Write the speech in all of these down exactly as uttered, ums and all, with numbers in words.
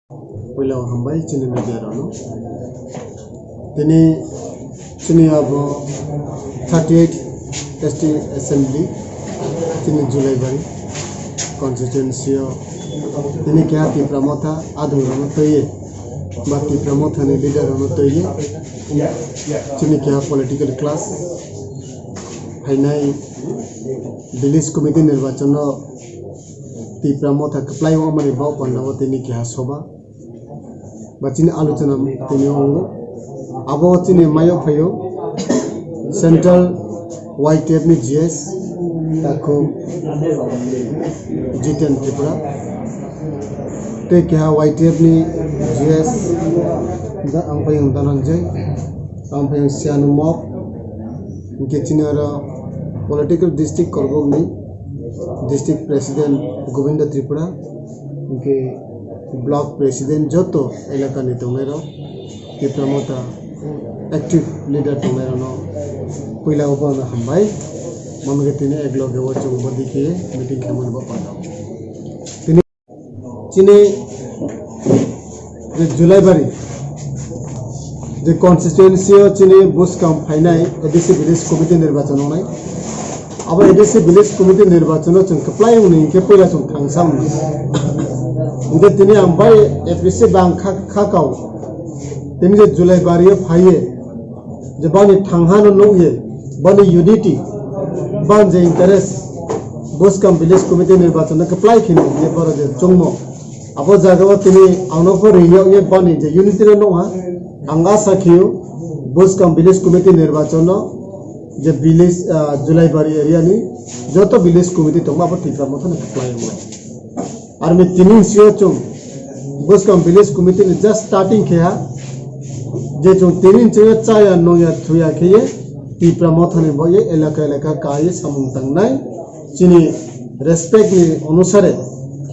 Puila o hambai chini media rokno. Tini chini abo thirty eight S T Assembly chini Julaibari constituency o tini keha Tipra Motha adung rokno twiwi ba Tipra Motha ni leader rokno twiwi chini keha political class phainai village committee nirbachon no Tipra Motha kwplai wngmani bau pandao tini keha soba ba chini alochona tini wngo. Abo chini mayo phaio Central Y T F ni G S Takhuk Jiten Tripura tei keha Y T F ni G S da ang phaio Dhananjay, ang phaio Sianu Mok, hwnkhe chini oro political district Korbokni district president Govinda Tripura, hwnkhe block president joto elakani tongnairok, Tipra Motha active leader tongnairokno puila o bono hambai. Mamungkhe tini ekloge o chwng bodi khe meeting khaimani bo pandao. Tini chini je Julaibari je constituency o chini buskang phainai A D C village committee nirbachon wngnai. Abo A D C village committee nirbachon o chwng kwplai wngni hinkhe puila chwng thangsa wngni. Hinkhe tini ang bai A P C bang kha, kha kao. Tini je Julaibari o phaiye je bani thangha no nukye, bani unity, bani je interest, buskang village committee nirbachon no kwplai kheno je boro je chwngmo. Abo jaga o tini ang no pho ringya ye bani je unity no nukha. Ang asa khiyo buskang village committee nirbachon no je village, ah, Julaibari area ni joto village committee tongma abo Tipra Motha no kwplai wngmani. Armi tini sio chwng buskang village committee ni just starting khe ha, je chwng tini chwng chaya nungya thuya khe ye Tipra Motha ni bo ye elaka elaka ka ye samung tangnai. Chini respect ni onusare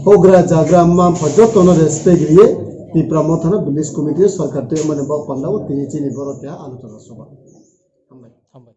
hogra jagra ma pha joto no respect riye Tipra Motha no village committee sorkar tei mane bo panda o tini chini borok ya alochona soba. Hambai.